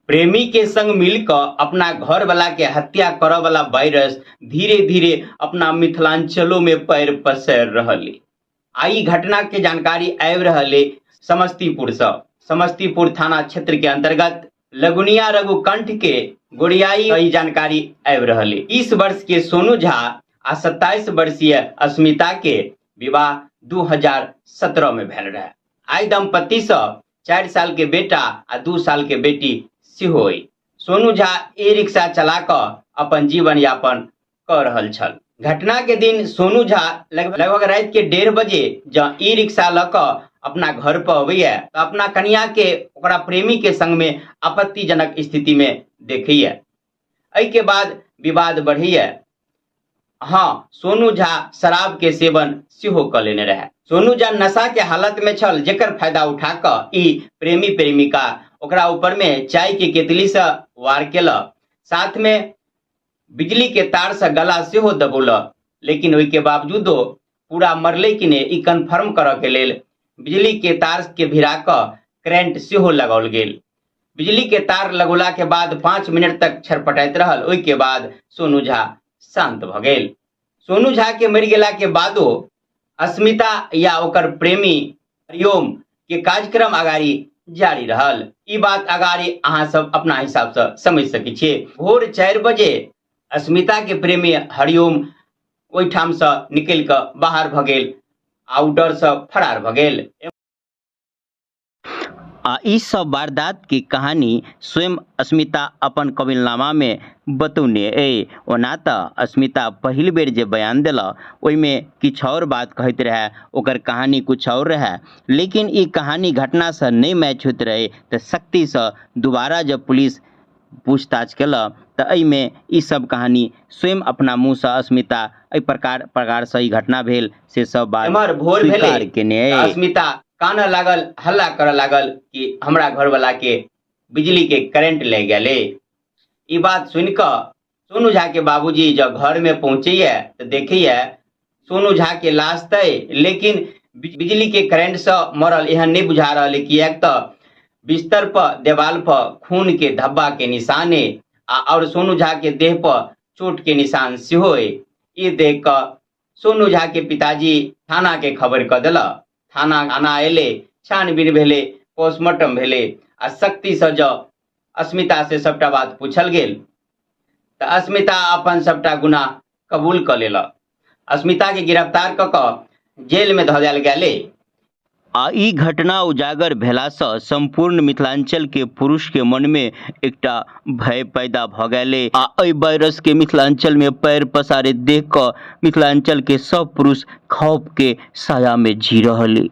प्रेमी के संग मिल कऽ अपना घर वाला के हत्या करऽ वाला वायरस धीरे धीरे अपना मिथिलांचलो में पैर पसैर रहल अइ। आ ई घटना के जानकारी आबि रहल अइ समस्तीपुर सँ। समस्तीपुर थाना क्षेत्र के अंतर्गत लगुनिया रघुकंठ के गोरियाई ई जानकारी आबि रहल अइ। 30 वर्ष के सोनू झा आ 27 वर्षीय अस्मिता के विवाह 2017 में भेल रहे। आइ दंपति सँ 4 साल के बेटा आ 2 साल के बेटी सेहो अइ। सोनू झा ई रिक्शा चला कऽ अपन जीवन यापन कऽ रहल छल। घटना के दिन सोनू झा लगभग राति के 1:30 बजे जँ ई रिक्शा लऽ कऽ अपना घर पर अबैया तऽ अपना कनिया के ओकरा प्रेमी के संग में आपत्तिजनक स्थिति में देखैया। एहि के बाद विवाद बढ़ैया। हाँ, सोनू झा शराब के सेवन सेहो कऽ लेने रहे। सोनू झा नशा के हालत में छल, जेकर फायदा उठा कऽ ई प्रेमी प्रेमिका ओकरा ऊपर में चाय के केतली से वार केलक, साथ में बिजली के तार से गला सेहो दबौलक। लेकिन ओहि के बावजूदो पूरा मरलै कि नहि ई कन्फर्म करऽ के लेल बिजली के तार के भिड़ा कऽ करेंट सेहो लगाओल गेल। बिजली के तार लगौला के बाद 5 मिनट तक छटपटाइत रहल, ओहि के बाद सोनू झा शांत भऽ गेल। सोनू झा के मरि गेला के बादो अस्मिता या ओकर प्रेमी हरिओम के कार्यक्रम अगाड़ी जारी रहल। ई बात अगाड़ी अहाँ सब अपना हिसाब से समझ सकै छियै। भोर 4 बजे अस्मिता के प्रेमी हरिओम ओहिठाम से निकलि कऽ बाहर भऽ गेल आ ओ डर से फरार भऽ गेल। आ ई सब वारदात के कहानी स्वयं अस्मिता अपन कबूलनामा में बतौने अइ। ओना तऽ अस्मिता पहिल बेर जे बयान देलक ओहिमे किछु आओर बात कहैत रहए, ओकर कहानी किछु आओर रहए, लेकिन ई कहानी घटनासँ नहि मैच होइत रहै तऽ सख्तीसँ दोबारा जब पुलिस पूछताछ केलक तऽ एहिमे ई सब कहानी स्वयं अपना मुँहसँ अस्मिता एहि प्रकार प्रकारसँ ई घटना भेल से सब बात एम्हर भोर भेलै स्वीकार केने तऽ अइ। अस्मिता कानऽ लागल, हल्ला करऽ लागल कि हमरा घरवला के बिजली के करेंट लागि गेलै। ई बात सुनि कऽ सोनू झा के बाबूजी जब घर में पहुंचैया तऽ देखैया सोनू झा के लाश तऽ लेकिन बिजली के करेंट से मरल एहन नहीं बुझा रहल है, किएक तऽ बिस्तर पर देवाल पर खून के धब्बा के निशान है आ और सोनू झा के देह पर चोट के निशान सेहो है। ई देख कऽ सोनू झा के पिताजी थाना के खबर कऽ देलक। थाना थाना अयलै, छानबीन भेलै, पोस्टमार्टम भेलै आ सख्ती से जँ अस्मिता से सबटा बात पूछल गेल तऽ अस्मिता अपन सबटा गुनाह कबूल कऽ लेलक। अस्मिता के गिरफ्तार कऽ कऽ जेल में धऽ देल गेलै। आ ई घटना उजागर भेलासँ सम्पूर्ण मिथिलांचल के पुरुष के मन में एकटा भय पैदा भऽ गेलै आ एहि वायरस के मिथिलांचल में पैर पसारैत देख कऽ मिथिलांचल के सब पुरुष खौफ के साया में जी रहल अइ।